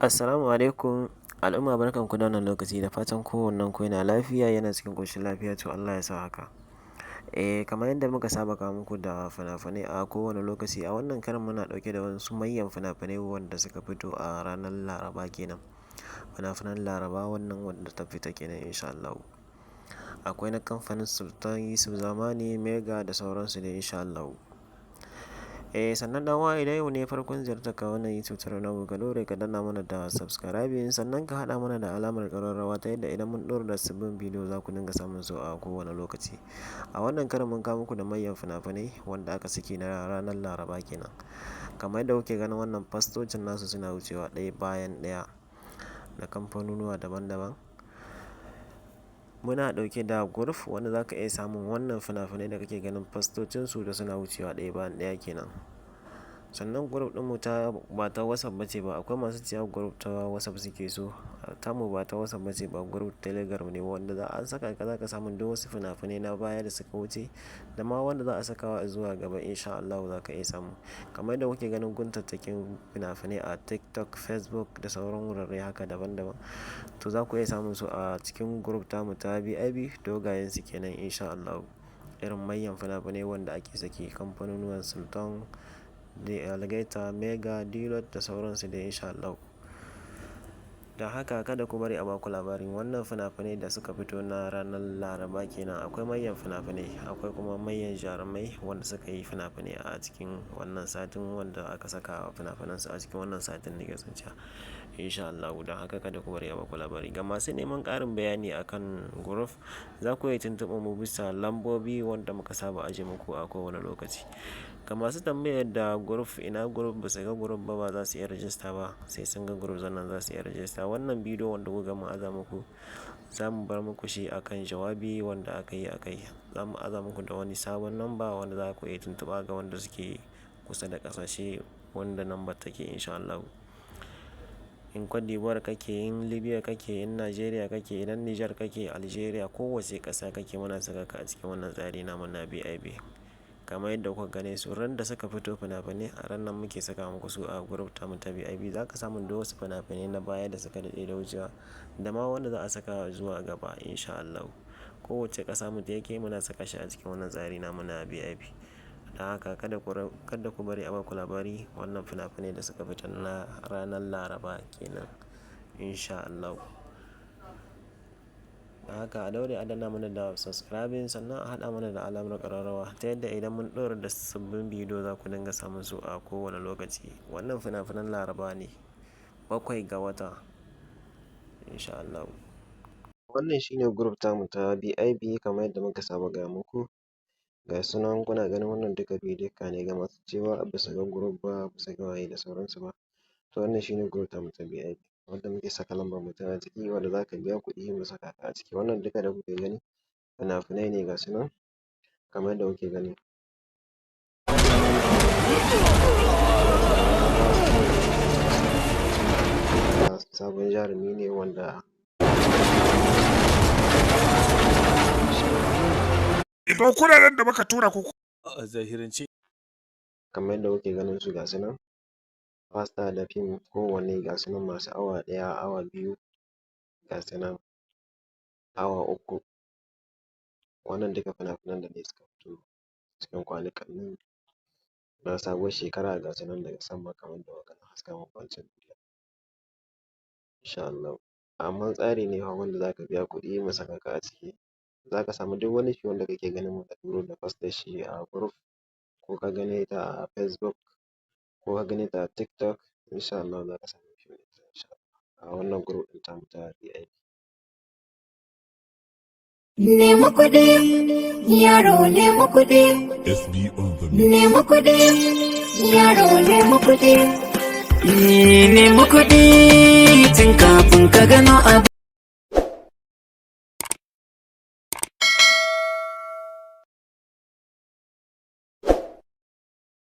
Assalamu alaikum al'umma, barkanku da wannan lokaci, da fatan kowannen ku yana lafiya, yana cikin ƙoshin lafiya. To, Allah ya sa haka. Kamar yadda muka saba kawo muku da fina-finai a kowane lokaci, a wannan karon muna ɗauke da wasu manyan fina-finai wanda suka fito a ranar Laraba kenan. Fina-finan Laraba wannan wanda ta fita kenan, insha Allahu. Akwai na kamfanin Sultan Yusuf Zamani, Mega da sauransu ne, insha Allahu. Sannan ɗan uwa, idan yau ne farkon ziyartar ka wannan YouTube channel namu, ka daure ka danna mana da subscribing, sannan ka haɗa mana da alamar ƙararrawa, ta yadda idan mun ɗora da sabbin bidiyo za ku dinga samun su a kowane lokaci. A wannan karon mun kawo muku da manyan fina-finai wanda aka saki na ranar Laraba kenan. Kamar yadda kuke ganin wannan fastocin nasu suna wucewa ɗaya bayan ɗaya na kamfanonuwa daban-daban. Muna ɗauke da group wanda za ka iya samun wannan fina-finai da kake ganin fastocinsu da suna wucewa ɗaya bayan ɗaya kenan. Sannan group ɗinmu ta ba ta WhatsApp ba ce ba, akwai masu cewa group ta WhatsApp suke so. Tamu ba ta WhatsApp ba ce ba, group Telegram ne wanda za a saka ka, za ka samu duk wasu fina-finai na baya da suka wuce da ma wanda za a sakawa zuwa gaba, insha Allahu za ka iya samu. Kamar yadda kuke ganin guntattakin fina-finai a TikTok, Facebook da sauran wurare haka daban-daban. To, za ku iya samun su a cikin group tamu ta VIP, dogayen su kenan, insha Allahu. Irin manyan fina-finai wanda ake saki kamfanonuwan Sultan, Algaita, Mega, Dilot da sauransu dai, insha Allahu. Don haka kada ku bari a baku labarin wannan fina-finai da suka fito na ranar Laraba kenan. Akwai manyan fina-finai, akwai kuma manyan jarumai wanda suka yi fina-finai a cikin wannan satin, wanda aka saka fina-finansu a cikin wannan satin nake son cewa, insha Allahu. Don haka kada ku bari a baku labari. Ga masu neman ƙarin bayani akan group, za ku iya tuntuɓar mu bisa lambobi wanda muka saba ajiye muku a kowane lokaci. Ga masu tambayar da group, ina group, ba su ga group ba, ba za su iya rajista ba, sai sun ga group sannan za su iya rajista. Wannan bidiyo wanda kuka ga mun aza muku, za mu bar muku shi akan jawabi wanda aka yi a kai. Za mu aza muku da wani sabon number wanda za ku iya tuntuɓa ga wanda suke kusa da ƙasashe wanda number take, insha Allahu. In Cote d'Ivoire kake, in Libya kake, in Nigeria kake, idan Niger kake, Algeria, kowace ƙasa kake, muna saka ka a cikin wannan tsari namu na VIP. Kamar yadda kuka gane su, ran da suka fito fina-finai, a ran nan muke saka muku su a group tamu ta VIP. Za ka samu duk wasu fina-finai na baya da suka daɗe da wucewa da ma wanda za a saka zuwa gaba, insha Allahu. Kowace ƙasa mutum yake, muna saka shi a cikin wannan tsari namu na VIP. Don haka kada ku bari a baku labari wannan fina-finai da suka fita na ranar Laraba kenan, insha Allahu. Don haka a daure a danna mana da subscribing, sannan a haɗa mana da alamar ƙararrawa, ta yadda idan mun ɗora da sabbin bidiyo za ku dinga samun su a kowane lokaci. Wannan fina-finan Laraba ne, 7 ga wata, insha Allahu. Wannan shine group tamu ta VIP kamar yadda muka saba gaya muku. Ga su nan kuna ganin wannan duka bidiyoyika ne, ga masu cewa ba su ga group ba, ba su ga waye da sauransu ba. To, wannan shine group tamu ta VIP wanda muke saka lambar mutum a ciki, wanda za ka biya kuɗi mu saka ka a ciki. Wannan duka da kuke gani fina-finai ne, ga su nan kamar yadda kuke gani. Sabon jarumi ne wanda To, kuɗaɗen da muka tura ku A zahirance Kamar yadda kuke ganin su, ga su nan poster da fim kowanne, ga su nan masu awa 1, awa 2, ga su nan awa 3. Wannan duka fina-finan da ne suka fito cikin kwanukan nan na sabuwar shekara, ga su nan daga sama kamar yadda kuka ga na haska muku wancan bidiyon, insha Allahu. Amma tsari ne fa wanda za ka biya kuɗi mu saka ka a ciki, za ka samu duk wani fim wanda kake ganin muka turo da poster shi a group, ko ka gane ta a Facebook, ko ka gane ta a TikTok, insha Allahu za ka same shi, insha Allah, a wannan group ɗin tamu ta VIP. Nemi kuɗi, yaro, nemi kuɗi. SB on the mix. Nemi kuɗi, yaro, nemi kuɗi. Nemi kuɗi tun kafin ka gano abu.